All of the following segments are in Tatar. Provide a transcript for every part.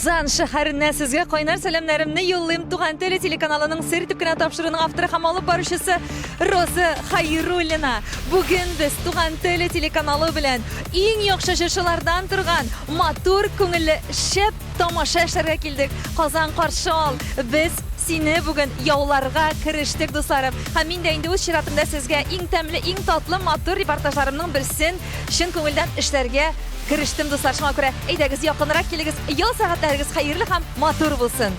Казан шәһәренә сезгә кайнар сәламнәремне юллыйм. Туган теле телеканалының сер итеп кенә тапшыруының авторы һәм алып баручысы Роза Хайруллина. Бүген без Туган теле телеканалы белән иң яхшы җырчылардан торган матур, күңелле, шәп тамаша эшләргә килдек. Казан каршы ал. Без сине бүген яуларга керештек, дусларым. Һәм мин дә инде үз чиратымда сезгә иң тәмле, иң татлы, матур репортажларымның берсен чын күңелдән эшләргә керештем, дуслар. Шуңа күрә, әйдәгез, якынрак килегез. Ял сәгатьләрегез хәерле һәм матур булсын.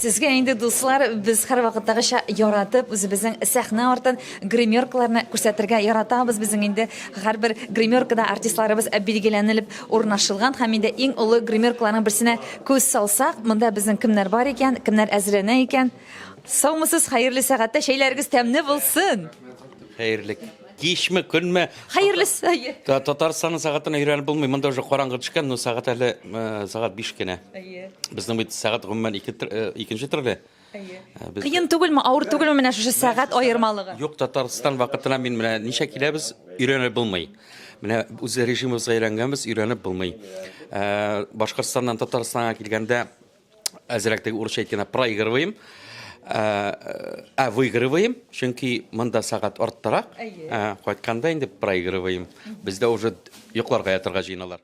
Сезгә инде, дуслар, без һәрвакыттагыча яратып, үзебезнең сәхнә артын, гримеркаларны күрсәтергә яратабыз. Безнең инде һәрбер гримеркада артистларыбыз билгеләнелеп урнашылган һәм инде иң олы гримеркаларның берсенә күз салсак, монда безнең кемнәр бар икән, кемнәр әзерләнә икән. Саумысыз, хәерле сәгатьтә, чәйләрегез тәмле булсын! Хәерле кичме, көнме? Хәерле Татарстанның сәгатенә өйрәнеп булмый. Монда уже караңгы төшкән, но сәгать әле э, сәгать 5 кенә. Әйе. Безнең бит сәгать гомумән ике, э, икенче төрле. Әйе. Э, без... Кыен түгелме, авыр түгелме менә шушы сәгать аермалыгы? Юк, Татарстан вакытына мин менә ничә киләбез, өйрәнеп булмый. Менә үз режимыбызга өйрәнгәнбез, өйрәнеп булмый. Башкортстаннан Татарстанга килгәндә әзрәк теге урысча әйткәндә проигрываем, ә выигрываем, чөнки монда сәгать арттырак, кайтканда инде проигрываем. Бездә уже йокларга ятырга җыеналар.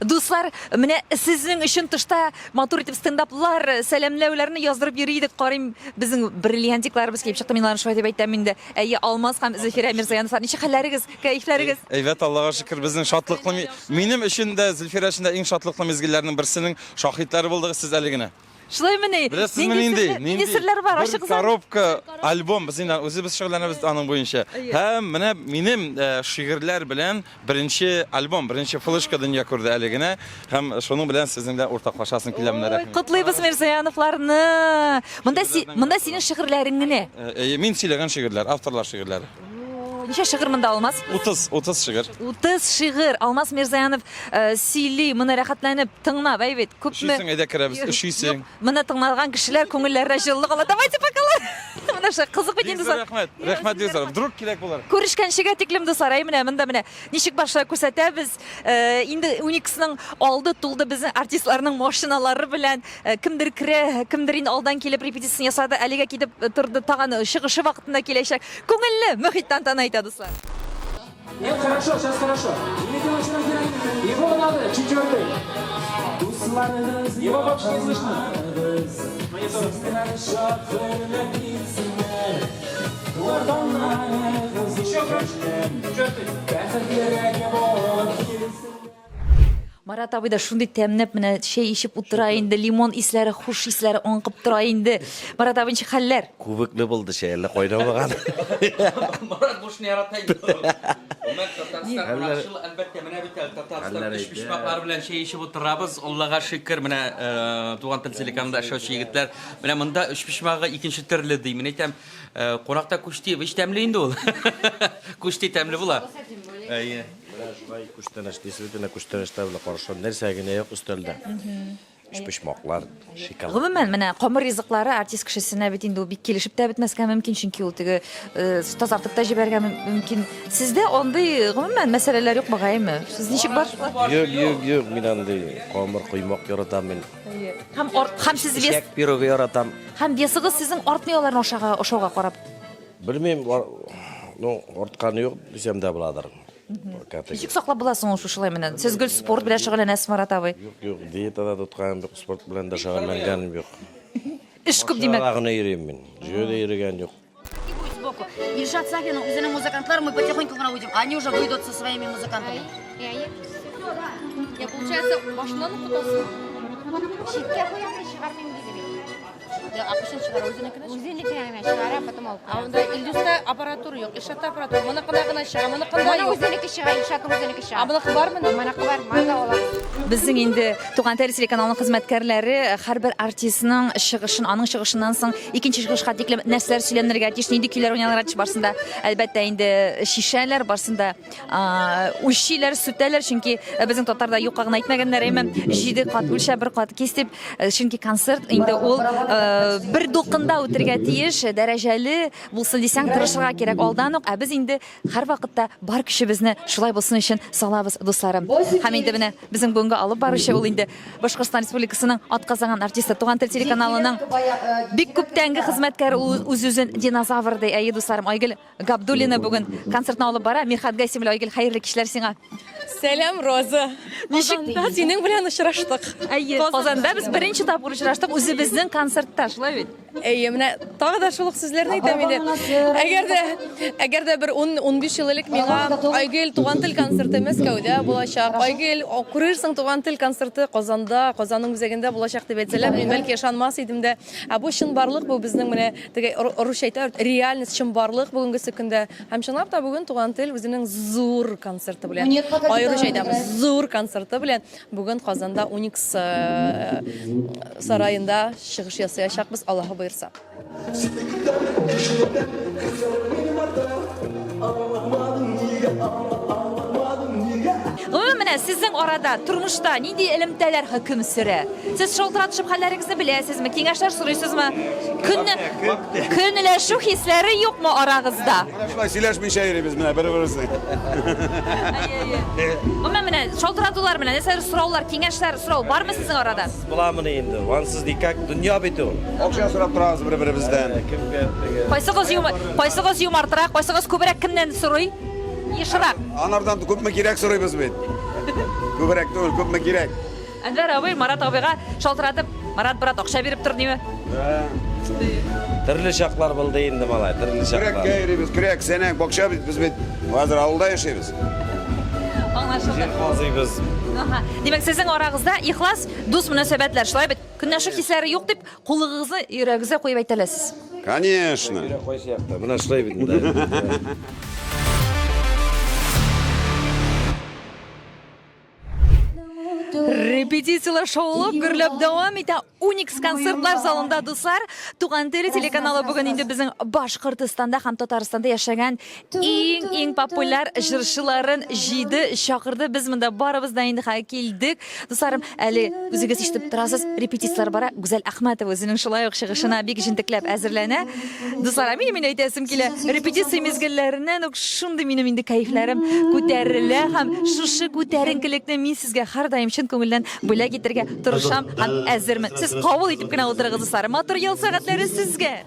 Дуслар, менә сезнең өчен тышта матур итеп стендаплар, сәламләүләрне яздырып йөри идек. Карыйм, безнең бриллиантикларыбыз килеп чыкты. Мин аларны шулай дип әйтәм инде. Әйе, Алмаз һәм Зөлфирә Мирзаяновлар. Ничек хәлләрегез, кәефләрегез? Әйбәт, Аллага шөкер, безнең шатлыклы, минем өчен дә, Зөлфирә өчен дә иң шатлыклы мизгелләрнең берсенең шаһитләре булдыгыз сез әле генә. Шулаймыни? Беләсезме нинди? Нинди серләр бар? Ачыгыз. Коробка, альбом, без инде үзебез шөгыльләнәбез аның буенча. Һәм менә минем э, шигырьләр белән беренче альбом, беренче флешка дөнья күрде әле генә. Һәм шуның белән сезнең белән уртаклашасым килә менә рәхмәт. Котлыйбыз Мирзаяновларны. Монда монда синең шигырьләрең генә. Э, мин сөйләгән шигырьләр, авторлар шигырьләре. Ничә шигырь монда, Алмаз? 30, 30 шигырь. 30 шигырь. Алмаз Мирзаянов э, сөйли, моны рәхәтләнеп тыңлап, әй бит. Күпме? Өшисең, әйдә керәбез, өшисең. Моны тыңлаган кешеләр күңелләренә җылылык ала. Давайте пока. Менә шулай кызык бит инде. Рәхмәт, рәхмәт бик зур. Вдруг кирәк булыр. Күрешкәнчегә тиклем, дуслар. Әй менә монда менә ничек бар шулай күрсәтәбез. Э, инде Униксның алды тулды безнең артистларның машиналары белән. Э, кемдер керә, кемдер инде алдан килеп репетициясен ясады, әлегә китеп э, торды, тагын чыгышы вакытында киләчәк. Күңелле мөхит тантана итә, дуслар. Нет, хорошо, сейчас хорошо. Его надо, четвертый. Его вообще не слышно. Монитор. Еще громче. Четвертый. Марат абый да шундый тәмләп менә чәй эчеп утыра инде, лимон исләре, хуш исләре аңкып тора инде. Марат абый, ничек хәлләр? Күбекле булды чәй, әллә кайнамаган. Марат бушны ярата инде. Гомумән, Татарстан кунакчыл, әлбәттә, менә бит әле Татарстан өчпочмаклары белән чәй эчеп утырабыз. Аллага шөкер, менә э, Туган тел телеканалында эшләүче егетләр. Менә монда өчпочмагы икенче төрле ди. Мин әйтәм, э, кунакта күчти, бик тәмле инде ул. Күчти тәмле була. Әйе. Менә шулай күчтәнәч, действительно күчтәнәчләр белән каршы. Нәрсә генә юк өстәлдә. Өчпочмаклар, шоколад. Гомумән, менә камыр ризыклары артист кешесенә бит инде ул бик килешеп тә бетмәскә мөмкин, чөнки ул теге э, тазартып та җибәрергә мөмкин. Сездә андый гомумән мәсьәләләр юк бугаймы? Сез ничек бар? Юк, юк, юк, мин андый камыр, коймак яратам мин. Һәм арт, һәм сез вес, Чәк пирогы яратам. һәм весыгыз сезнең артмый аларны ашага, ашауга карап. Белмим, ну, артканы юк дисәм дә буладыр. Пока теге. Ничек саклап була соң ул шушылай менә? Сез гел спорт белән шөгыльләнәсез, Марат абый. Юк, юк, диетада тотканым юк, спорт белән дә шөгыльләнгәнем юк. Эш күп димәк. Машинада гына йөрим мин. Җәяү дә йөргән юк. Будет сбоку. Ильшат Сафин, үзенең музыкантлар, мы потихоньку гына уйдем. Они уже выйдут со своими музыкантами. Я, получается, башыннан укытасың. Читкә куям, чыгармыйм диде бит. А кайчан чыгара? Үзенекенә чыгара. Үзенекенә генә чыгара, потом алып А анда Илдуста аппаратура юк, Илшатта аппаратура. Моныкына гына чыга, моныкында Моның юк. үзенеке чыга, Илшатның үзенеке чыга. А моныкы бармы? Моныкы бар, монда алабыз. Безнең инде Туган тел телеканалының хезмәткәрләре һәрбер артистның чыгышын, аның чыгышыннан соң икенче чыгышка тиклем нәрсәләр сөйләнергә тиеш, нинди көйләр уйналырга тиеш, барсын да, әлбәттә, инде чишәләр, барсын да үлчиләр, сүтәләр, чөнки безнең татарда юкка гына әйтмәгәннәр, әйме, җиде кат үлчә, бер кат кис дип, чөнки концерт инде ул бер дулкында үтергә тиеш, дәрәҗәле булсын дисәң, тырышырга кирәк алдан ук, ә без инде Һәрвакытта бар көчебезне шулай булсын өчен салабыз, дусларым. Һәм инде менә безнең бүгенге алып баручы ул инде Башкортстан Республикасының атказанган артисты, Туган тел телеканалының бик күптәнге хезмәткәре, ул үз-үзен динозавр ди. Әйе, дусларым, Айгөл Габдуллина бүген концертны алып бара. Мирхат Гайсин белән Айгөл, хәерле кичләр сиңа. Сәлам, Роза. Ничек Казанда синең белән очраштык. Әйе, Казанда без беренче тапкыр очраштык үзебезнең концертта, шулай бит? Әйе, менә тагы да шул ук сүзләрне әйтәм инде. Әгәр дә, әгәр дә бер 10-15 ел элек миңа Айгөл туган тел концерты Мәскәүдә булачак, Айгөл, күрерсең туган тел концерты Казанда, Казанның үзәгендә булачак дип әйтсәләр, мин бәлки ышанмас идем дә. Ә бу чынбарлык, бу безнең менә теге русча әйтә, реальность, чынбарлык бүгенгесе көндә. Һәм чынлап та бүген туган тел үзенең зур концерты белән, аеруча әйтәм, зур концерты белән Бүген Казанда Уникс э, сараенда чыгыш ясаячакбыз, Аллаһы боерса. Гомумән, менә сезнең арада тормышта нинди элемтәләр хөкем сөрә? Сез шалтыратышып хәлләрегезне беләсезме, киңәшләр сорыйсызмы? Көнне көнләшү хисләре юкмы арагызда? Менә шулай сөйләшмичә йөрибез менә бер-беребезне. Гомумән, менә шалтыратулар менә нәрсәдер сораулар, киңәшләр сорау бармы сезнең арада? Буламыни инде? Ансыз никак дөнья бит ул. Акча сорап торабыз бер-беребездән. Кемгә теге Кайсыгыз юм, кайсыгыз юмартрак, кайсыгыз күбрәк кемнән сорый? Ешрак. Анардан күпме кирәк сорыйбыз бит. Күбрәк түгел, күпме кирәк. Әнвәр абый Марат абыйга шалтыратып, Марат, брат, акча биреп тор, диме? Төрле чаклар булды инде, малай, төрле чаклар. Көрәккә йөрибез, көрәк, сәнәк, бакча бит, без бит хәзер авылда яшибез. Аңлашылды. Җир казыйбыз. Аһа. Димәк, сезнең арагызда ихлас дус мөнәсәбәтләр, шулай бит? Көнләшү хисләре юк дип, кулыгызны йөрәгегезгә куеп әйтә аласыз. Конечно. Йөрәк кайсы якта? Менә шулай бит инде. Репетицияләр шаулап, гөрләп дәвам итә. Уникс концертлар залында, дуслар, Туган тел телеканалы бүген инде безнең Башкортстанда һәм Татарстанда яшәгән иң-иң популяр җырчыларын җыйды, чакырды. Без монда барыбыз да инде хәзер килдек. Дусларым, әле үзегез ишетеп торасыз, репетицияләр бара. Гүзәл Әхмәтова үзенең шулай ук чыгышына бик җентекләп әзерләнә. Дуслар, ә минем инде әйтәсем килә, репетиция мизгелләреннән үк шундый минем инде кәефләрем күтәрелә һәм шушы күтәренкелекне мин сезгә һәрдаим чын күңелдән бүләк итәргә тырышам һәм әзермен. Сез кабул итеп кенә утырыгыз, дуслар. Матур ел сәгатьләре сезгә!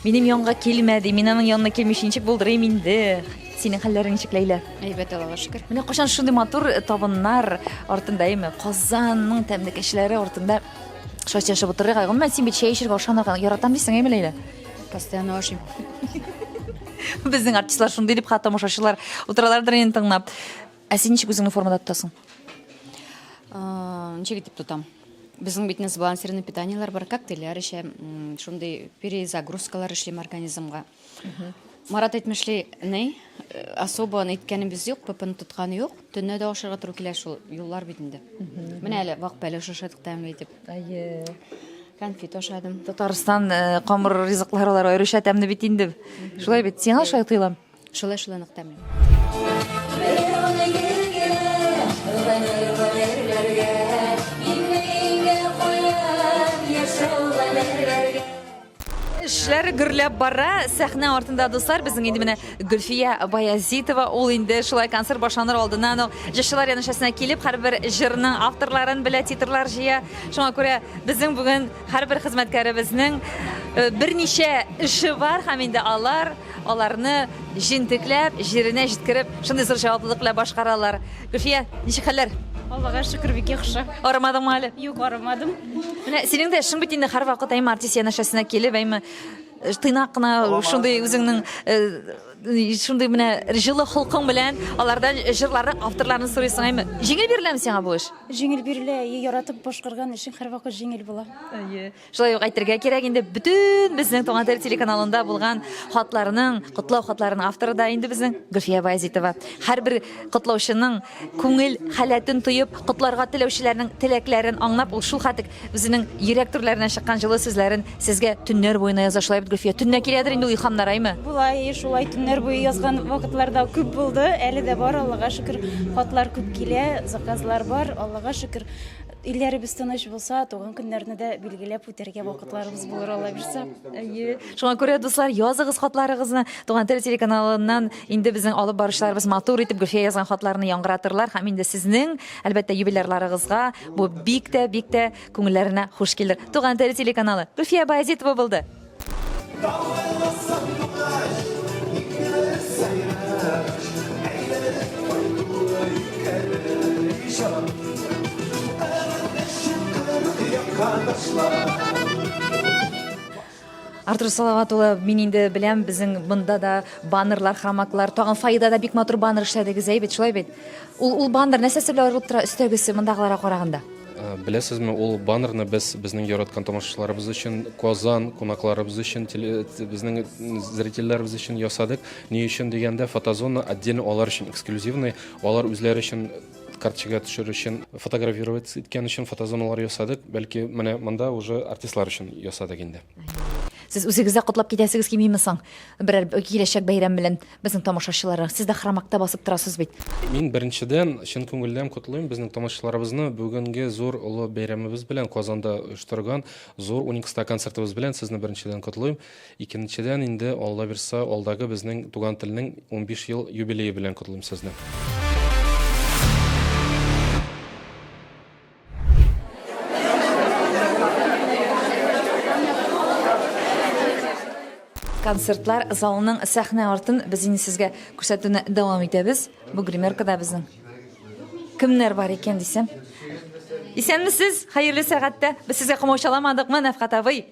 Минем янга килмәде, мин аның янына килмичә ничек булдырыйм инде? Синең хәлләрең ничек, Ләйлә? Әйбәт, Аллага шөкер. Менә кайчан шундый матур табыннар артында, әйме, Казанның тәмлекәчләре артында шулай сөйләшеп утырырга. Гомумән, син бит чәй эчәргә, ашанырга яратам дисең, әйме, Ләйлә? Постоянно ашыйм. Безнең артистлар шундый дип хәтта тамашачылар утыралардыр инде тыңлап. Ә син ничек үзеңне формада тотасың? Ничек итеп тотам? Безнең бит сбалансированный питаниеләр бар, коктейльләр эчәм, шундый перезагрузкалар эшлим организмга. Марат әйтмешли, ни, э, особо әйткәнебез юк, ППны тотканы юк. Төнлә дә ашарга туры килә шул юллар бит инде. Менә әле вак бәлеш ашадык тәмле итеп. Әйе. Конфет ашадым. Татарстан э, камыр ризыклары алар аеруча тәмле бит инде. Шулай бит. Сиңа шулай тоелам. Шулай шулай нык тәмле. Эшләр гөрләп бара. Сәхнә артында, дуслар, безнең инде менә Гөлфия Баязитова, ул инде шулай концерт башланыр алдыннан ук җырчылар янәшәсенә килеп, һәрбер җырның авторларын белә, титрлар җыя. Шуңа күрә безнең бүген һәрбер хезмәткәребезнең э, берничә эше бар һәм инде алар аларны җентекләп, җиренә җиткереп, шундый зур җаваплылык белән башкаралар. Гөлфия, ничек хәлләр? Аллага шөкер, бик яхшы. Арымадыңмы әле? Юк, арымадым. Менә синең дә эшең бит инде һәрвакыт әйме артист янәшәсенә килеп, әйме э, тыйнак кына шундый үзеңнең э, шундый менә җылы холкың белән алардан җырларның авторларын сорыйсың, әйме? Җиңел биреләме сиңа бу эш? Җиңел бирелә, әйе, яратып башкарган эшең һәрвакыт җиңел була. Әйе. Шулай ук әйтергә кирәк инде, бөтен безнең Туган тел телеканалында булган хатларның, котлау хатларының авторы да инде безнең Гөлфия Баязитова. Һәрбер котлаучының күңел халәтен тоеп, котларга теләүчеләрнең теләкләрен аңлап, ул шул хәтек үзенең йөрәк түрләреннән чыккан җылы сүзләрен сезгә төннәр буена яза. Шулай бит, Гөлфия? Төннә киләдер инде ул илһамнар, әйме? Була, әйе, шулай төннәр буе язган вакытлар да күп булды, әле дә бар, Аллага шөкер, хатлар күп килә, заказлар бар, Аллага шөкер. Илләребез тыныч булса, туган көннәрне дә билгеләп үтәргә вакытларыбыз булыр, Алла бирса. Әйе. Шуңа күрә, дуслар, языгыз хатларыгызны. Туган тел телеканалыннан инде безнең алып баручыларыбыз матур итеп Гөлфия язган хатларны яңгыратырлар һәм инде сезнең, әлбәттә, юбилярларыгызга бу бик тә, бик тә күңелләренә хуш килер. Туган тел телеканалы. Гөлфия Баязитова булды. Артур Салават улы, мин инде беләм, безнең монда да баннерлар, хромаклар, тагын фойеда да бик матур баннер эшләдегез, әй бит, шулай бит? Ул, ул баннер нәрсәсе белән аерылып тора өстәгесе мондагыларга караганда? Э, беләсезме, ул баннерны без безнең яраткан тамашачыларыбыз өчен, Казан кунакларыбыз өчен, безнең зрительләребез өчен ясадык. Ни өчен дигәндә, фотозона отдельно алар өчен эксклюзивный, алар үзләре өчен карточкага төшерер өчен, фотографировать иткән өчен фотозоналар ясадык. Бәлки, менә монда уже артистлар өчен ясадык инде. Сез үзегез дә котлап китәсегез килмиме соң? Берәр киләчәк бәйрәм белән безнең тамашачыларны. Сез дә хромакта басып торасыз бит. Мин беренчедән чын күңелдән котлыйм безнең тамашачыларыбызны бүгенге зур олы бәйрәмебез белән, Казанда оештырган зур Уникста концертыбыз белән сезне беренчедән котлыйм. Икенчедән инде, Алла бирса, алдагы безнең Туган телнең 15 ел юбилее белән котлыйм сезне. Концертлар залының сәхнә артын без инде сезгә күрсәтүне дәвам итәбез. Бу гримеркада безнең кемнәр бар икән дисәм. Исәнмесез, хәерле сәгатьтә. Без сезгә комаучаламадыкмы, Нәфкать абый?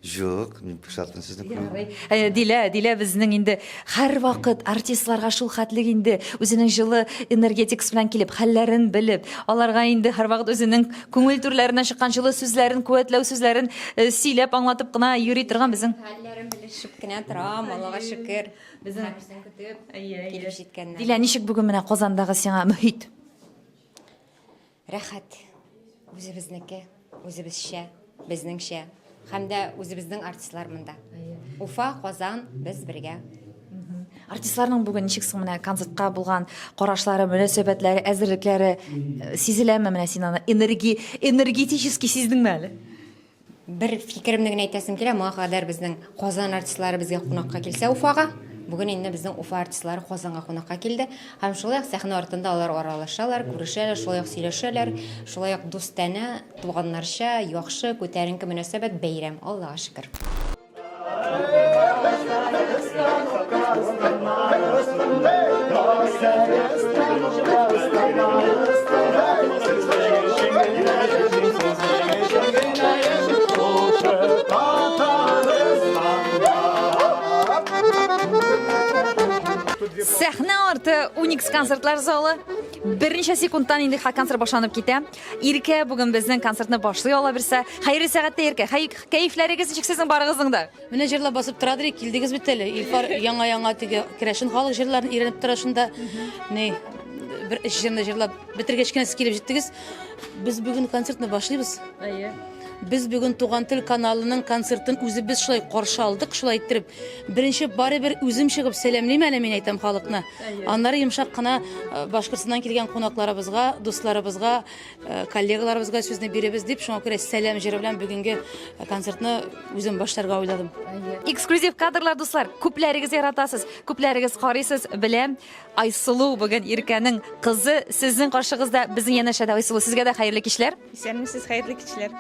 Юк, мин шатмын сезне күрүгә. Ярый. Э, Дилә, Дилә безнең инде һәрвакыт артистларга шул хәтлек инде үзенең җылы энергетикасы белән килеп, хәлләрен белеп, аларга инде һәрвакыт үзенең күңел түрләреннән чыккан җылы сүзләрен, куәтләү сүзләрен э, сөйләп, аңлатып кына йөри торган безнең. Хәлләрен белешеп кенә торам, Аллага шөкер. Безнең Һәрберсен көтеп, килеп җиткәннәр. Дилә, ничек бүген менә Казандагы сиңа мөһит? Рәхәт. Үзебезнеке, үзебезчә, безнеңчә. Һәм дә үзебезнең артистлар монда. Уфа, Казан, без бергә. Артистларның бүген ничек соң менә концертка булган карашлары, мөнәсәбәтләре, әзерлекләре э, сизеләме менә син аны энерги, энергетически сиздеңме әле? Бер фикеремне генә әйтәсем килә, моңа кадәр безнең Казан артистлары безгә кунакка килсә Уфага, бүген инде безнең Уфа артистлары Казанга кунакка килде. Һәм шулай ук сәхнә артында алар аралашалар, күрешәләр, шулай ук сөйләшәләр, шулай ук дустанә, туганнарча, яхшы, күтәренке мөнәсәбәт, бәйрәм, Аллага шөкер. Сәхнә арты Уникс концертлар залы. Берничә секундтан инде концерт башланып китә. Иркә бүген безнең концертны башлый ала бирсә. Хәерле сәгатьтә, Иркә. Хәй, кәефләрегез ничек сезнең барыгызның да? Менә җырлап басып торадыр, килдегез бит әле. Илфар яңа-яңа теге керәшен халык җырларын өйрәнеп тора шунда. Ни, бер өч җырны җырлап бетергәч кенә сез килеп җиттегез. Без бүген концертны башлыйбыз. Әйе. Без бүген Туган тел каналының концертын үзебез шулай каршы алдык, шулай иттереп. Беренче барыбер үзем чыгып сәламлим әле мин әйтәм халыкны. Аннары йомшак кына э, Башкортстаннан килгән кунакларыбызга, дусларыбызга, э, коллегаларыбызга сүзне биребез дип, шуңа күрә сәлам җыры белән бүгенге э, концертны үзем башларга уйладым. Эксклюзив кадрлар, дуслар, күпләрегез яратасыз, күпләрегез карыйсыз, беләм. Айсылу бүген Иркәнең кызы сезнең каршыгызда, безнең янәшәдә Айсылу. Сезгә дә хәерле кичләр. Исәнмесез, хәерле кичләр.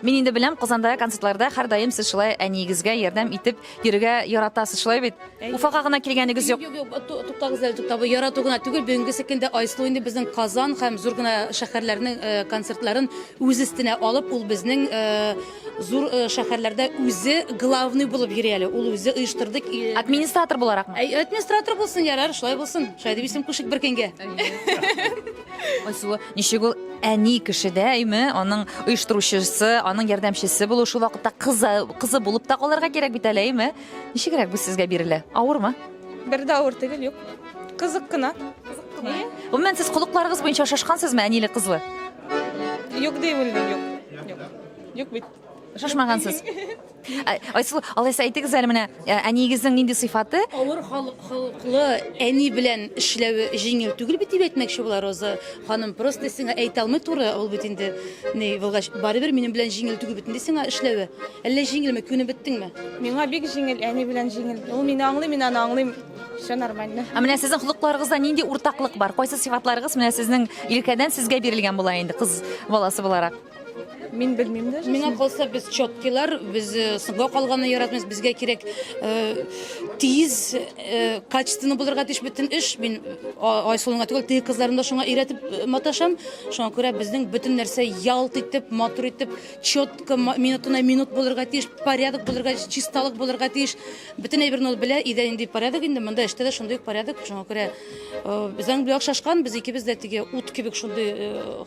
Мин инде беләм, Казандагы концертларда һәрдаим сез шулай әниегезгә ярдәм итеп йөрергә яратасыз, шулай бит? Уфага гына килгәнегез юк. Юк, юк, туктагыз әле, туктагыз. Ярату гына түгел, бүгенгесе көндә Айсылу инде безнең Казан һәм зур гына шәһәрләрнең э, концертларын үз өстенә алып, ул безнең э, зур э, шәһәрләрдә үзе главный булып йөри әле. Ул үзе оештырды. Администратор буларакмы? Администратор булсын, ярар, шулай булсын. Шулай дип исем кушыйк бер көнгә. Айсылу, ничек ул әни кеше дә, әйме? Аның оештыручысы, аның ярдәмчесе булу, шул вакытта кызы, кызы булып та калырга кирәк бит әле, әйме? Ничегрәк бу сезгә бирелә? Авырмы? Бер дә авыр түгел, юк. Кызык кына. Гомумән, сез холыкларыгыз буенча шашкансызмы, әниле кызлы? Юк дип уйлыйм, юк. Юк. Юк бит. Шашмагансыз. Айсылу, алайса әйтегез әле менә, э, әниегезнең нинди сыйфаты? Авыр холыклы әни белән эшләве җиңел түгел бит дип әйтмәкче була Роза ханым. Просто сиңа әйтә алмый туры, ул бит инде ни булгач, барыбер минем белән җиңел түгел бит инде сиңа эшләве. Әллә җиңелме, күнеп беттеңме? Миңа бик җиңел, әни белән җиңел. Ул мине аңлый, мин аны аңлыйм. Все нормально. Ә менә сезнең холыкларыгызда нинди уртаклык бар? Кайсы сыйфатларыгыз менә сезнең Илкәдән сезгә бирелгән була инде, кыз баласы буларак? Мин белмим даже. Миңа калса, без четкилар, без э, соңга калганны яратмыйбыз. Безгә кирәк э, тиз, э, качественно булырга тиеш бөтен эш. Мин Айсылуга түгел, теге кызларны да шуңа өйрәтеп маташам. Шуңа күрә безнең бөтен нәрсә ялт итеп, матур итеп, четко, минутына минут булырга тиеш, порядок булырга тиеш, чисталык булырга тиеш. Бөтен әйберне ул белә, өйдә нинди порядок инде, монда эштә дә шундый ук порядок. Шуңа күрә Без аның белән охшашкан, без икебез дә теге ут кебек шундый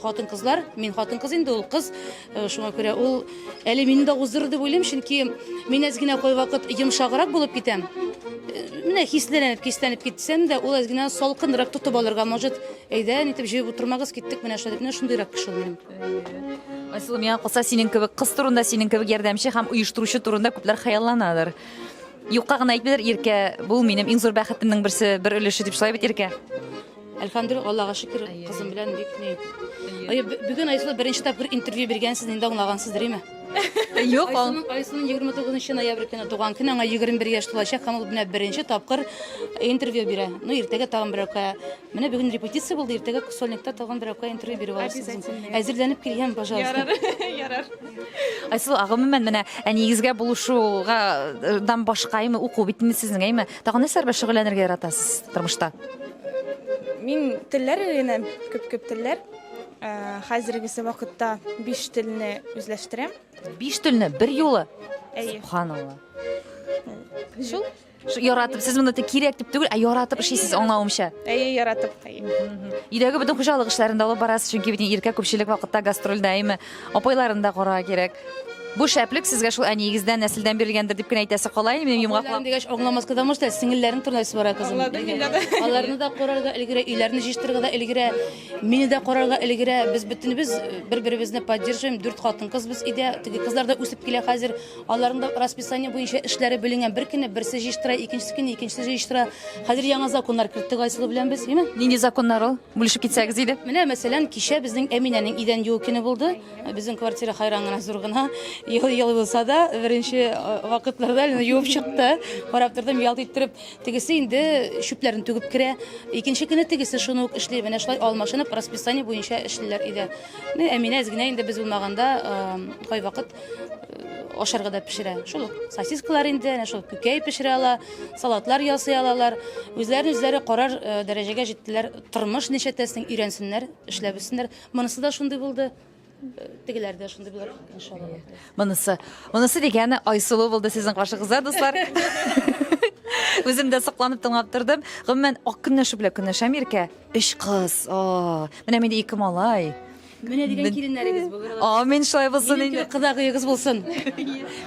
хатын-кызлар. Мин хатын-кыз инде, ул кыз. Шуңа күрә ул әле мине дә уздырыр дип уйлыйм, чөнки мин әз генә кайвакыт йомшаграк булып китәм. Менә хисләнеп, хисләнеп китсәм дә, ул әз генә салкынрак тотып алырга может. Әйдә, нитеп җыеп утырмагыз, киттек менә шулай дип. Менә шундыйрак кеше ул минем. Айсылу, миңа калса, синең кебек кыз турында, синең кебек ярдәмче һәм оештыручы турында күпләр хыялланадыр. Юкка гына әйтмиләр, Иркә, бу минем иң зур бәхетемнең берсе, бер өлеше дип шулай бит, Иркә? Әлхәмдүлилләһ, Аллага шөкер, кызым белән бик ни. Ай, бүген Айсылу беренче тапкыр интервью биргәнсез, инде аңлагансыздыр, име? Юк, Айсылуның Айсылуның 29 ноябрь көне туган көне, аңа 21 яшь тулачак һәм ул менә беренче тапкыр интервью бирә. Ну, иртәгә тагын берәүкә. Менә бүген репетиция булды, иртәгә сольникта тагын берәүкә интервью биреп алырсыз. Әзерләнеп килгән, пожалуйста. Ярар, ярар. Айсылу, ә гомумән менә әниегезгә булышуга э, дан башка әйме уку бит инде сезнең әйме? Тагын нәрсәләр белән шөгыльләнергә яратасыз тормышта? Мин телләр өйрәнәм, күп-күп телләр. Э, хәзергесе вакытта биш телне үзләштерәм. Биш телне бер юлы? Әйе. Субханалла. Шул. Шу яратып, сез моны тик кирәк дип түгел, ә яратып эшлисез, аңлавымча. Әйе, яратып. Әйе. Өйдәге бөтен хуҗалык эшләрен дә алып барасыз, чөнки бит иркә күпчелек вакытта гастрольдә, әйме? Апайларын да карарга кирәк. Бу шәплек сезгә шул әниегездән, нәселдән бирелгәндер дип кенә әйтәсе кала инде, минем йомгаклап. Апайларым дигәч, аңламаска да может, сеңелләрен турында сүз бара, кызым. Аңладым мин дә. Аларны да карарга өлгерә, өйләрне җыештырырга да өлгерә, мине дә карарга өлгерә. Без бөтенебез бер-беребезне поддерживаем, дүрт хатын-кыз без өйдә. Теге кызлар да үсеп килә хәзер. Аларның да расписание буенча эшләре бүленгән. Бер көнне берсе җыештыра, икенчесе көнне икенчесе җыештыра. Хәзер яңа законнар керттек Айсылу белән без, әйме? Нинди законнар ул? Бүлешеп китсәгез иде. Менә, мәсәлән, кичә безнең Әминәнең идән юу көне булды. Безнең квартира хайран гына зур гына. Ел-ел булса да, беренче э, вакытларда әле юып чыкты. Карап тордым, ялт иттереп. Тегесе инде чүпләрен түгеп керә. Икенче көне тегесе шуны ук эшли. Менә шулай алмашынып расписание буенча эшлиләр өйдә. Әминә әз генә инде без булмаганда, э, кайвакыт ашарга да пешерә. Шул ук сосискалар инде, әнә шул күкәй пешерә ала, салатлар ясый алалар. Үзләрен үзләре карар э, дәрәҗәгә җиттеләр. Тормыш ничәтәсен өйрәнсеннәр, эшләп үссеннәр. Монысы да шундый булды. Э, тегеләр дә шундый булыр, иншалла. Монысы, монысы дигәне Айсылу булды сезнең каршыгызда, дуслар. Үзем дә сокланып тыңлап тордым. Гомумән, ак көнләшү белән көнләшәм, Иркә. Өч кыз. О, менә миндә ике малай. Менә дигән киленнәрегез булыр. Амин, шулай булсын Минем инде. кебек кодагыегыз булсын.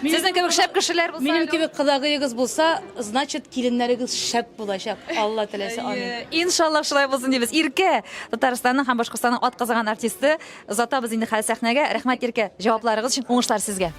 Сезнең кебек шәп кешеләр булса. Минем кебек кодагыегыз булса, значит, киленнәрегез шәп булачак. Алла теләсә, амин. Иншалла шулай булсын дибез. Иркә, Татарстанның һәм Башкортстанның атказанган артисты. Озатабыз инде хәзер сәхнәгә. Рәхмәт, Иркә, җавапларыгыз өчен. Уңышлар сезгә.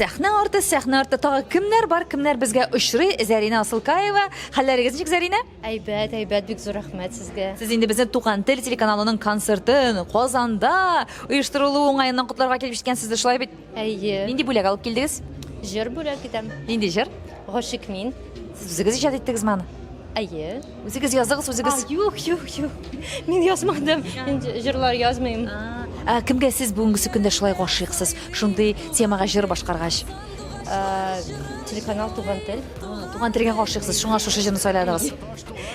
Сәхнә арты, сәхнә арты. Тагы кемнәр бар, кемнәр безгә очрый? Зәринә Асылкаева. Хәлләрегез ничек, Зәринә? Әйбәт, әйбәт, бик зур рәхмәт сезгә. Сез инде безне Туган тел телеканалының концертын Казанда оештырылуы уңаеннан котларга килеп җиткәнсездер, шулай бит? Әйе. Нинди бүләк алып килдегез? Җыр бүләк итәм. Нинди җыр? Гашыйк мин. Сез үзегез иҗат иттегезме аны? Әйе. Үзегез яздыгыз, үзегез? А, юк, юк, юк. Мин язмадым. Мин җырлар язмыйм. Ә кемгә сез бүгенгесе көндә шулай гашыйксыз? Шундый темага җыр башкаргач. Телеканал Туган тел. Туган телгә гашыйксыз, шуңа шушы җырны сайладыгыз.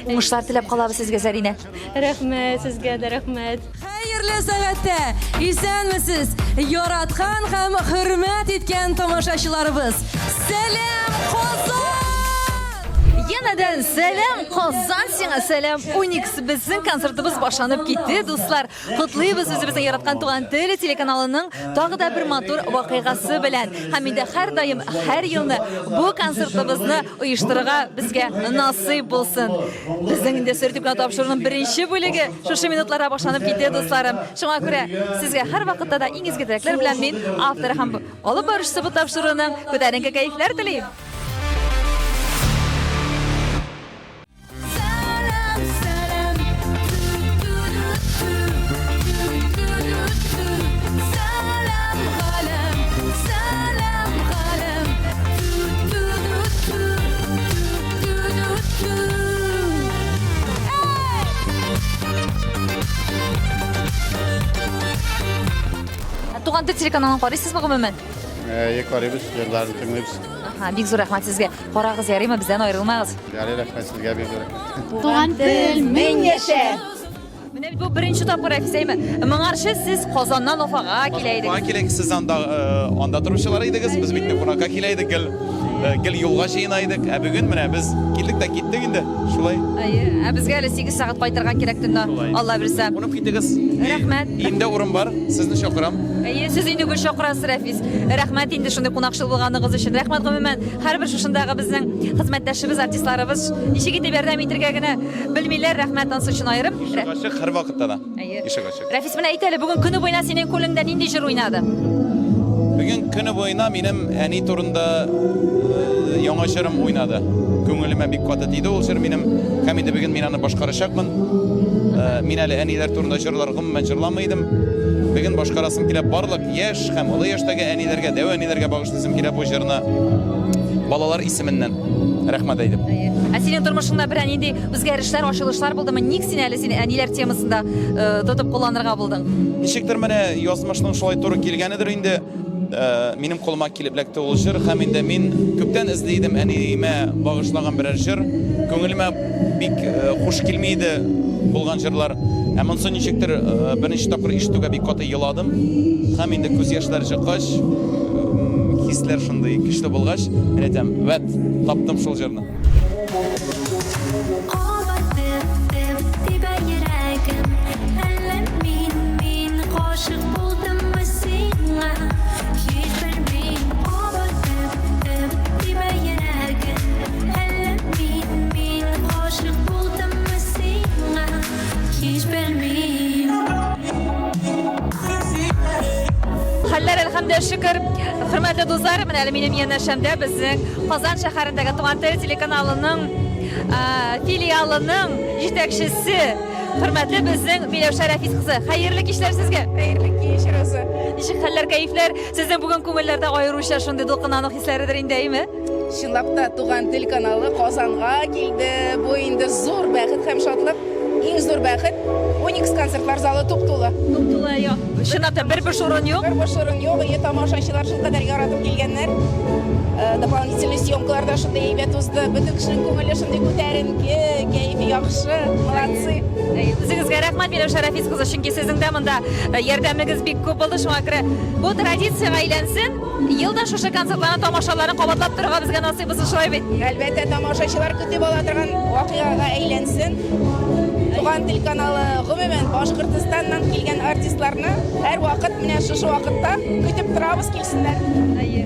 Уңышлар теләп калабыз сезгә, Зәринә. Рәхмәт сезгә дә, рәхмәт. Хәерле сәгатьтә! Исәнмесез, яраткан һәм хөрмәт иткән тамашачыларыбыз! Сәлам, Казан! Янәдән сәлам, Казан сиңа, сәлам, Уникс! Безнең концертыбыз башланып китте, дуслар. Котлыйбыз үзебезнең яраткан Туган тел телеканалының тагы да бер матур вакыйгасы белән. Һәм инде һәрдаим, һәр елны бу концертыбызны оештырырга безгә насыйп булсын. Безнең инде Сер дип кенә тапшыруның беренче бүлеге шушы минутларда башланып китте, дусларым. Шуңа күрә сезгә һәрвакытта да иң изге теләкләр белән мин, авторы һәм алып баручысы бу тапшыруның, күтәренке кәефләр телим. Туган тел телеканалын карыйсызмы гомумән? Әйе, карыйбыз, җырларын тыңлыйбыз. Аһа, бик зур рәхмәт сезгә. Карагыз, ярыймы, бездән аерылмагыз. Ярый, рәхмәт сезгә, бик зур рәхмәт. Туган тел, мең яшә! Менә бит бу беренче тапкыр, Рәфис, әйме? Моңарчы сез Казаннан Уфага килә идегез. Уфага килә, сез анда, э, анда торучылар идегез, без бит кунакка килә идек, гел, э, гел юлга җыена идек. Ә бүген менә без килдек тә киттек инде, шулай. Әйе, ә безгә әле 8 сәгать кайтырга кирәк төнлә, Алла бирсә. Кунып китегез. Рәхмәт. Өемдә урын бар, сезне чакырам. Әйе, сез инде гел чакырасыз, Рәфис. Рәхмәт инде шундый кунакчыл булганыгыз өчен. Рәхмәт гомумән, һәрбер шушындагы безнең хезмәттәшебез, артистларыбыз ничек итеп ярдәм итергә генә белмиләр. Рәхмәт ансы өчен аерым. Ишек ачык һәрвакытта да. Әйе. Ишек ачык. Рәфис, менә әйт әле, бүген көне буена синең күңелеңдә нинди җыр уйнады? Бүген көне буена минем әни турында э, яңа җырым уйнады. Күңелемә бик каты тиде ул җыр минем. Һәм инде бүген мин аны башкарачакмын. Э, мин әле әниләр турында җырлар гомумән җырламый идем. Бүген башкарасым килә барлык яшь һәм олы яшьтәге әниләргә, дәү әниләргә багышлыйсым килә бу җырны. Балалар исеменнән рәхмәт әйтеп. Ә синең тормышыңда берәр нинди үзгәрешләр, ачылышлар булдымы? Ник син әле син әниләр темасында э, тотып кулланырга булдың? Ничектер менә язмышның шулай туры килгәнедер инде. Э, минем кулыма килеп эләкте ул җыр һәм инде мин күптән эзли идем әниемә багышланган берәр җыр. Күңелемә бик э, хуш килми иде булган җырлар. Ә монысы ничектер э, беренче тапкыр ишетүгә бик каты еладым. Һәм инде күз яшьләре чыккач, хисләр шундый көчле булгач, мин әйтәм, вәт, таптым шул җырны. Хәлләр әлхәмдә шөкер. Хөрмәтле дуслар, менә әле минем янәшәмдә безнең Казан шәһәрендәге Туган тел телеканалының филиалының җитәкчесе, хөрмәтле безнең Миләүшә Рәфис кызы. Хәерле кичләр сезгә. Хәерле кич, Роза. Ничек хәлләр, кәефләр? Сезнең бүген күңелләрдә аеруча шундый дулкынлану хисләредер инде, әйме? Чынлап та, Туган тел каналы Казанга килде. Бу инде зур бәхет һәм шатлык. Иң зур бәхет, Уникс концертлар залы туп-тулы. Туп-тулы, юк. Чынлап та бер буш урын юк. Бер буш урын юк. Ие, тамашачылар шулкадәр яратып килгәннәр. Э, дополнительный съемкалар да шундый әйбәт узды. Бөтен кешенең күңеле шундый күтәренке, кәефе яхшы. Молодцы. Үзегезгә рәхмәт, Миләүшә Рәфис кызы, чөнки сезнең дә монда э, ярдәмегез бик күп булды. Шуңа күрә бу традициягә әйләнсен. Ел да шушы концертларны, тамашаларны кабатлап торырга безгә насыйп булсын, шулай бит? Әлбәттә, тамашачылар көтеп ала торган вакыйгага әйләнсен. Туган тел каналы, гомумән, Башкортостаннан килгән артистларны һәрвакыт менә шушы вакытта көтеп торабыз, килсеннәр. Әйе.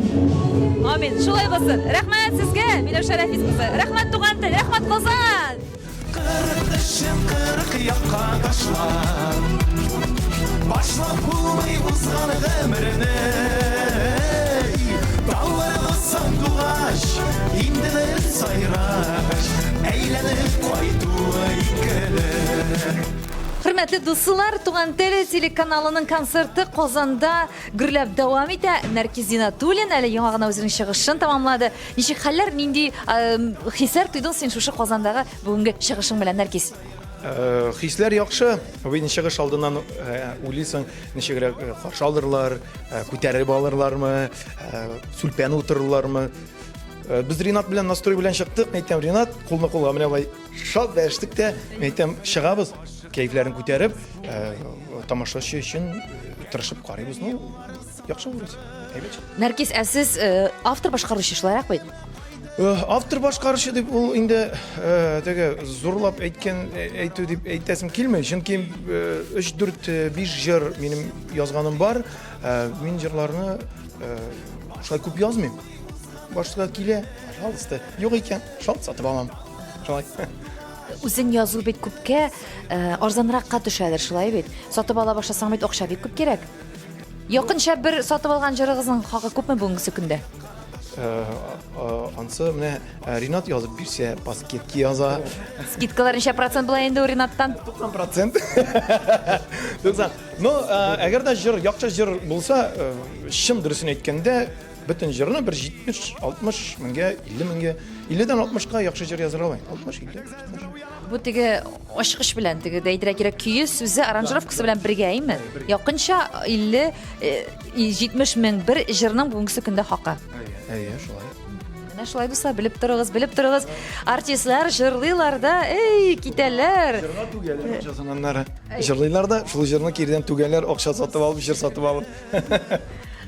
Амин. Шулай булсын. Рәхмәт сезгә, Миләүшә Рәфис кызы. Рәхмәт туган тел, рәхмәт Казан! 40 тешен 40 якка ташлап, Башлап булмый узган гомерне. Тауларга сандугач, инде бер сайрагач, Әйләнеп кайтуы икеле. Хөрмәтле дуслар, Туган тел телеканалының концерты Казанда гөрләп дәвам итә. Нәркиз Зинатуллин әле яңа гына үзенең чыгышын тәмамлады. Ничек хәлләр, нинди хисләр тойдың син шушы Казандагы бүгенге чыгышың белән, Нәркиз? Э, хисләр яхшы. Бит чыгыш алдыннан э, уйлыйсың, ничегрәк э, каршы алырлар, күтәреп алырлармы, сүлпән утырырлармы. Без Ринат белән настрой белән чыктык. Әйтәм, Ринат, кулны кулга менә болай Шат бәрештек тә, әйтәм, чыгабыз, кәефләрен күтәреп, э, тамашачы өчен э, тырышып карыйбыз. Ну, яхшы вроде. Әйбәт. Нәркиз, ә сез э, автор башкаручы шулайрак бит? Автор башкаручы дип ул инде теге зурлап әйткән әйтү дип әйтәсем килми, чөнки 3 4 5 җыр минем язганым бар. Мин җырларны шулай күп язмыйм. Башка килә, пожалуйста. Юк икән, шалт сатып алам. Шулай. Үзең язу бит күпкә э, арзанракка төшәдер, шулай бит? Сатып ала башласаң бит акча бик күп кирәк. Якынча бер сатып алган җырыгызның хакы күпме бүгенгесе көндә? Э, э, ансы менә Ринат язып бирсә, по скидке яза. Скидкалар ничә процент була инде у Ринаттан? 90 процент. 90. Ну, әгәр дә җыр, яхшы җыр булса, чын дөресен әйткәндә, Бөтен җырны бер 70, 60 меңгә, 50 меңгә, 50-дән 60-ка яхшы җыр язырга була. 60, 50, 70. Бу теге ачкыч белән, теге дә әйтергә кирәк, көе, сүзе, аранжировкасы белән бергә, әйме? Якынча 50, 70 мең бер җырның бүгенгесе көндә хакы. Әйе, шулай. Менә шулай дуслар, белеп торыгыз, белеп торыгыз. Артистлар җырлыйлар да, эй, китәләр. Җырга түгәләр акчасын аннары. Җырлыйлар да, шул җырны кирдән түгәләр, акча сатып алып, җыр сатып алып.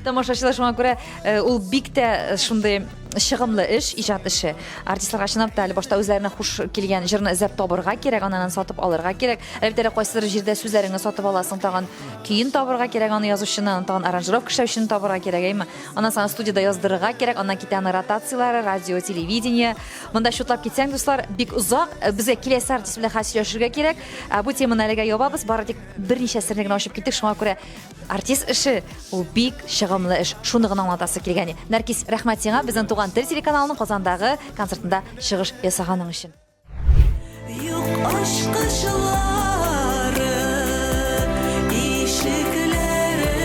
Тамашачылар шуңа күрә э, ул бик тә э, шундый чыгымлы эш, иҗат эше. Артистларга чынлап та әле башта үзләренә хуш килгән җырны эзләп табырга кирәк, аннан сатып алырга кирәк. Әлбәттә, әле кайсыдыр җирдә сүзләреңне сатып аласың, тагын көен табырга кирәк, аны язучыны, аны тагын аранжировка эшләүчене табырга кирәк, әйме? Аннан соң студиядә яздырырга кирәк, аннан китә аны ротацияләре, радио, телевидение. Монда чутлап китсәң, дуслар, бик озак. Э, безгә киләсе артист белән хәзер сөйләшергә кирәк. Ә бу теманы әлегә ябабыз, бары тик берничә серне генә ачып киттек, шуңа күрә Артист эше ул бик чыгымлы эш. Шуны гына аңлатасы килгән. Нәркиз, рәхмәт сиңа безнең Туган тел телеканалының Казандагы концертында чыгыш ясаганың өчен. Юк ачкычлары, ишекләре,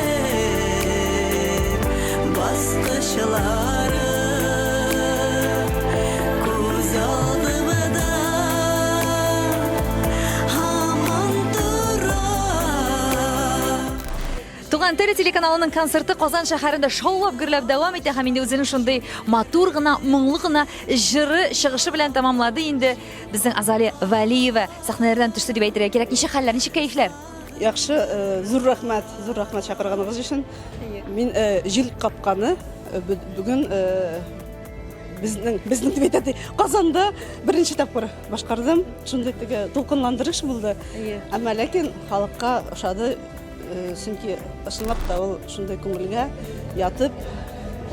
баскычлары. Күз алдымда һаман тора. Туган тел телеканалының концерты Казан шәһәрендә шаулап гөрләп дәвам итә һәм инде үзенең шундый матур гына, моңлы гына җыры чыгышы белән тәмамлады инде безнең Азалия Вәлиева сәхнәләрдән төште дип әйтергә кирәк. Ничек хәлләр, ничек кәефләр? Яхшы, э, зур рәхмәт, зур рәхмәт чакырганыгыз өчен. Мин э, җил капканы э, бүген безнең безнең дип әйтә Казанда беренче тапкыр башкардым. Шундый теге дулкынландырыш булды. Әмма ләкин халыкка ошады, э, чөнки чынлап та ул шундый күңелгә ятып,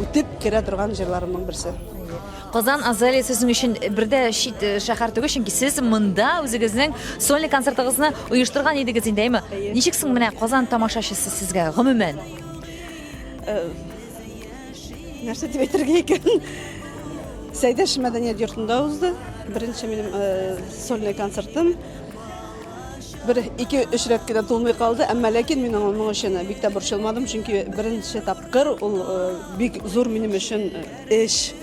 үтеп керә торган җырларымның берсе. Казан Азалия сезнең өчен бер дә чит э, шәһәр түгел, чөнки сез монда үзегезнең сольный концертыгызны оештырган идегез инде, әйме? Ничек соң менә Казан тамашачысы сезгә гомумән? Э, Нәрсә дип әйтергә икән? Сәйдәш мәдәният йортында узды. Беренче минем э, сольный концертым. Бер, ике, өч рәт кенә тулмый калды, әмма ләкин мин моның өчен бик тә борчылмадым, чөнки беренче тапкыр ул э, бик зур минем өчен э, эш.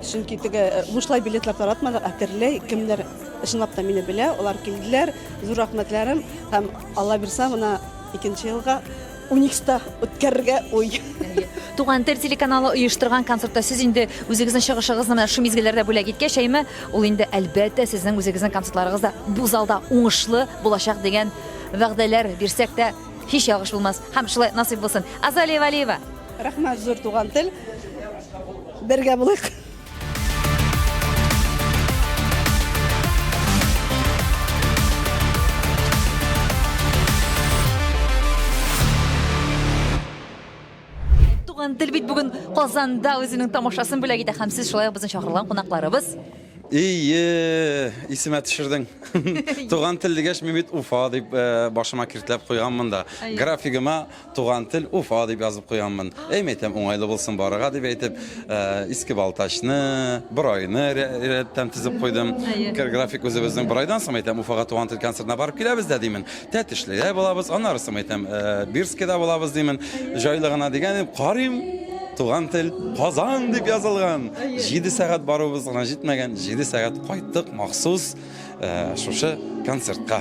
Чөнки теге бушлай билетлар таратмадык, ә терләй кемнәр чынлап та мине белә, алар килделәр. Зур рәхмәтләрем һәм Алла бирсә, менә икенче елга Уникста үткәрергә уй. Туган тел телеканалы оештырган концертта сез инде үзегезнең чыгышыгызны менә шул мизгелләрдә бүләк иткәч, әйме, ул инде әлбәттә сезнең үзегезнең концертларыгыз да бу залда уңышлы булачак дигән вәгъдәләр бирсәк тә һич ялгыш булмас. Һәм шулай насыйп булсын. Азалия Вәлиева. Рәхмәт зур Туган тел. Бергә булыйк. Туган тел бит бүген Казанда үзенең тамашасын бүләк итә һәм сез шулай ук безнең чакырылган кунакларыбыз. Ие, исемә төшердең. Туган тел дигәч, мин бит Уфа дип э, башыма киртләп куйганмын да. Графигыма Туган тел Уфа дип язып куйганмын. Әй, мәйтәм, уңайлы булсын барырга дип әйтеп, э, Иске Балтачны, Борайны рәттән тезеп куйдым. Кер график үзебезнең Борайдан соң әйтәм, Уфага Туган тел концертына барып киләбез дә димен. Тәтешледә булабыз, аннары соң әйтәм, э, Бирскида булабыз димен. Җайлы гына дигән, карыйм, Туган тел Казан дип язылган. 7 сәгать баруыбыз гына җитмәгән, 7 сәгать кайттык махсус э, шушы концертка.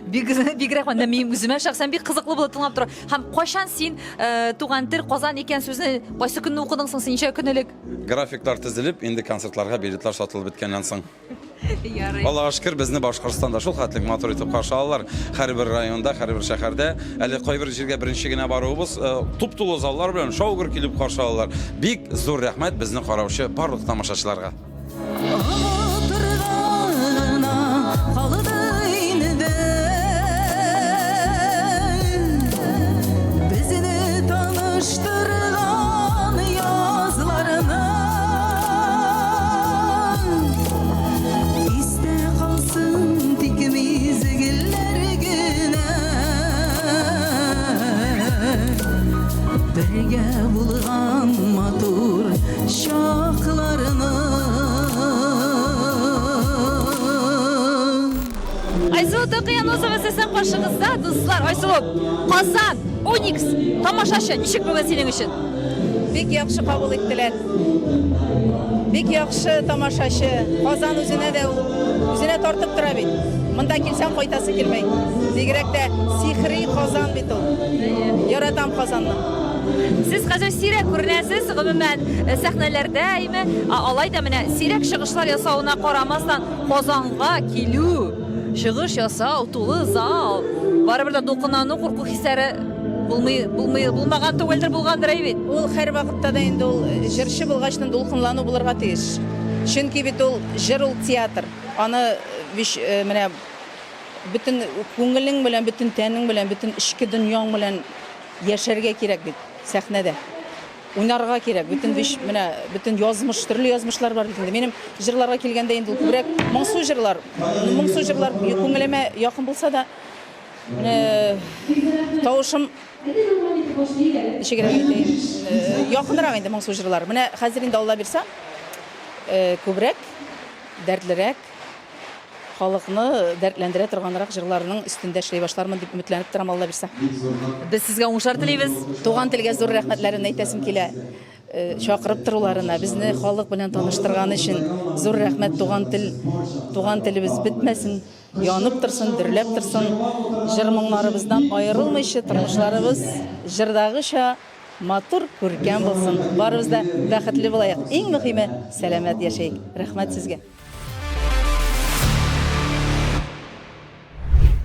Бик бик рәхмәт. Менә мин үземә шәхсән бик кызыклы булды тыңлап тору. Һәм кайчан син э, Туган тел Казан икән сүзне кайсы көнне укыдың соң син ничә көн элек? Графиклар төзелеп, инде концертларга билетлар сатылып беткәннән соң. Ярый. Аллага шөкер, безне Башкортстанда шул хәтлек матур итеп каршы алалар. Һәрбер районда, һәрбер шәһәрдә. Әле кайбер җиргә беренче генә баруыбыз, э, туп-тулы заллар белән шау-гөр килеп каршы алалар. Бик зур рәхмәт безне караучы барлык тамашачыларга. Онытырга гына калды инде. Безне таныштырган язларны. Истә калсын тик мизгелләр генә. Бергә булган матур чакларны. Айсылу Токыянусова сезнең каршыгызда, дуслар. Айсылу, Казан, Уникс, тамашачы ничек бүген синең өчен? Бик яхшы кабул иттеләр. Бик яхшы тамашачы. Казан үзенә дә ул үзенә тартып тора бит. Монда килсәң кайтасы килмәй. Бигрәк тә сихри Казан бит ул. Яратам Казанны. Сез хәзер сирәк күренәсез, гомумән, э, сәхнәләрдә, әйме? Алай да менә сирәк чыгышлар ясавына карамастан, Казанга килү, чыгыш ясау, тулы зал. Барыбер дә дулкынлану, курку хисләре булмый, булмый, булмаган түгелдер, булгандыр әй бит. Ул һәрвакытта да инде ул э, җырчы булгачтын дулкынлану булырга тиеш. Чөнки бит ул җыр ул театр. Аны э, биш э, менә бөтен күңелең белән, бөтен тәнең белән, бөтен эчке дөньяң белән яшәргә кирәк бит сәхнәдә. Уйнарга кирәк. Бөтен биш, менә бөтен язмыш, төрле язмышлар бар бит инде. Минем җырларга килгәндә инде ул күбрәк моңсу җырлар. Моңсу җырлар күңелемә якын булса да, менә тавышым ничегрәк әйтәем, э, якынрак инде моңсу җырлар. Менә хәзер инде Алла бирсә, э, күбрәк, дәртлерәк, Халыкны дәртләндерә торганрак җырларның өстендә эшли башлармын дип өметләнеп торам, Алла бирсә. Без сезгә уңышлар телибез. Туган телгә зур рәхмәтләремне әйтәсем килә. Чакырып торуларына, безне халык белән таныштырганы өчен зур рәхмәт. Туган тел, туган телебез бетмәсен, янып торсын, дөрләп торсын. Җыр-моңнарыбыздан аерылмыйча, тормышларыбыз җырдагыча матур, күркәм булсын. Барыбыз да бәхетле булаек. Иң мөһиме, сәламәт яшәик. Рәхмәт сезгә.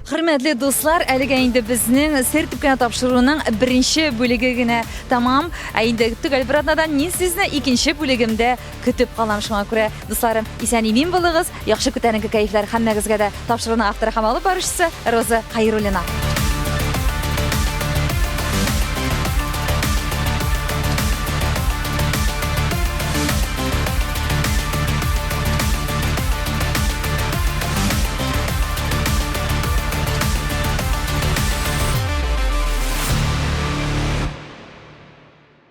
Хөрмәтле дуслар, әлегә инде безнең сер дип кенә тапшыруның беренче бүлеге генә тәмам. Ә инде төгәл бер атнадан мин сезне икенче бүлегемдә көтеп калам. Шуңа күрә, дусларым, исән-имин булыгыз, яхшы күтәренке кәефләр һәммәгезгә дә. Тапшыруның авторы һәм алып баручысы Роза Хәйруллина.